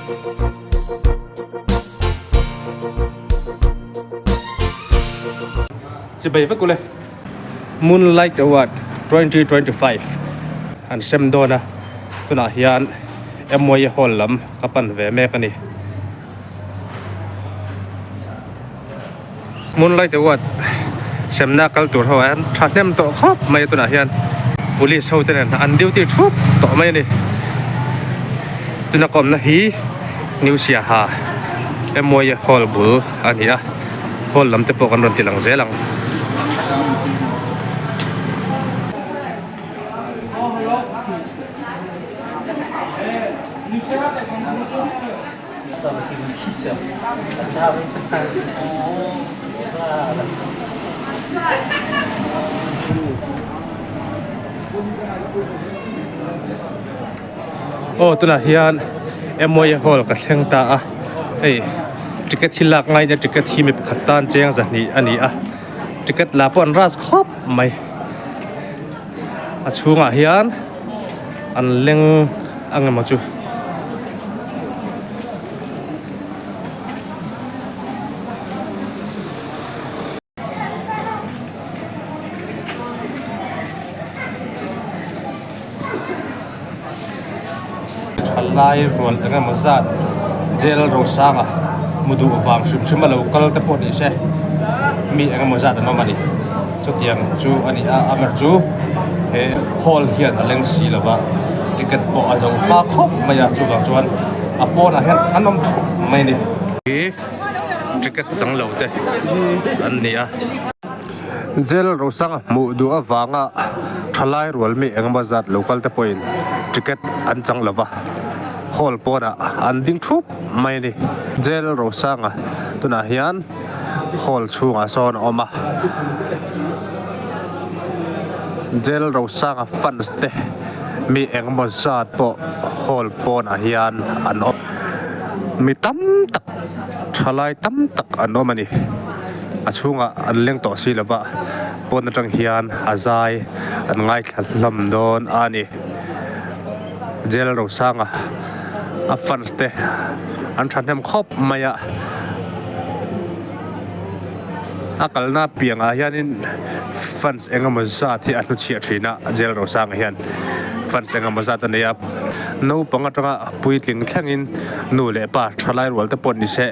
Chibai vek ule. Moonlight Award 2025 an sem dawn a, tunah hian MY Hall lam ka pan ve mek a ni. Moonlight Award semna kal tur ho ah hian thahnem tawh khawp mai a tunah hian police ho te nen an duty thup tawh mai a ni tuna ka awmna hi New Siaha MY Hall bul a ni a hall lam te pawh kan rawn ti lang zel ang. Aw tunah hian MY hall ka thleng ta a hei ticket hi lak ngaina ticket hi mi pakhat tan cheng zahnih a ni a ticket la pawh an rush khawp mai a chhungah hian an leng ang emaw chu. Thalai rual eng emaw zat jail rosanga mu duh vang hrim hrim a lo kal te pawh ni se mi eng emaw zat an awm a ni chutiang chu a ni a amar chu he hall hian a leng si lova ticket pawh a zo hma khawp mai a chuvang chuan a pawnah hian an awm thup mai a ni. Ticket chang lo te an ni a. Jail rosanga hmuh duh avanga thalai rual mi engemaw zat lo kal te pawhin ticket an chang lo va, hall pawnah an ding thup mai a ni. Jail rosanga tunah hian hall chhungah sawn a awm a, Jail rosanga fans te mi engemaw zat pawh hall pawnah hian an awm. Mi tam tak thalai tam tak an awm a ni. A chhungah an leng tawh si lova pawn atang hian a zai an ngaithla hlawm dawn a ni. Jail Rosanga a fans te an thahnem khawp mai a. A kalna piangah hianin fans eng emaw zat hi a hnuchhiah thin a Jail Rosanga hian fans eng emaw zat a nei a. Naupang atanga puitling thlengin nu leh pa thalai rual te pawh ni se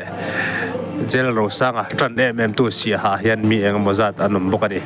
Jail Rosanga tan em em tu siaha hian mi eng emaw zat an awm bawk a ni.